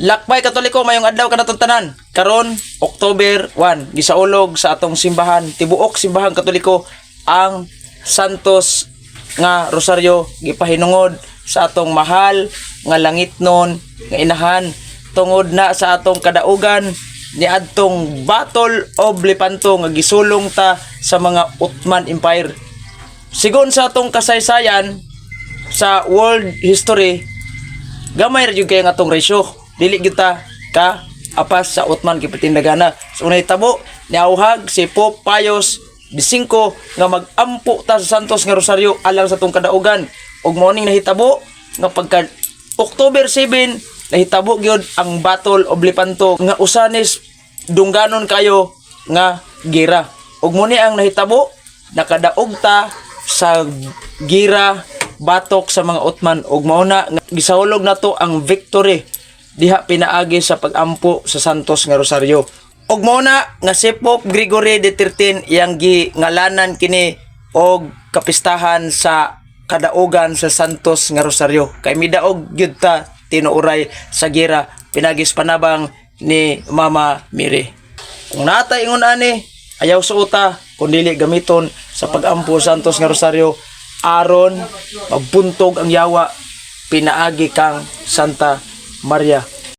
Lakbay Katoliko, mayong adlaw kanatong tanan. Karon October 1, gisaulog sa atong simbahan, tibuok simbahan Katoliko, ang Santos nga Rosaryo, gipahinungod sa atong mahal nga langitnon nga inahan tungod na sa atong kadaugan niadtong Battle of Lepanto nga gisulong ta sa mga Ottoman Empire. Sigon sa atong kasaysayan sa world history, gamay ra jud kay ang atong ratio. Dili gyud ta ka apas sa Ottoman kay patindagana. So nahitabo, niauhag si Pope Pius V nga mag-ampo ta sa Santos nga Rosaryo alang sa atong kadaugan. Ug mao ning nahitabo nga pagka October 7, nahitabo gyud ang Battle of Lepanto nga usa nis dungganon kayo nga gira. Ug mo ni ang nahitabo, nakadaog ta sa gira batok sa mga Ottoman ug mao na nga gisahulog nato ang victory diha pinaagi sa pagampo sa Santos nga Rosaryo. Ug mao na nga si Pope Gregory XIII iyang gingalanan kini og kapistahan sa kadaugan sa Santos nga Rosaryo kay midaog gyud ta tinuoray sa gira pinagis panabang ni Mama Mary. Kung natay ingon ani, ayaw suota kung dili gamiton sa pagampo Santos nga Rosaryo aron mabuntog ang yawa pinaagi kang Santa Maria.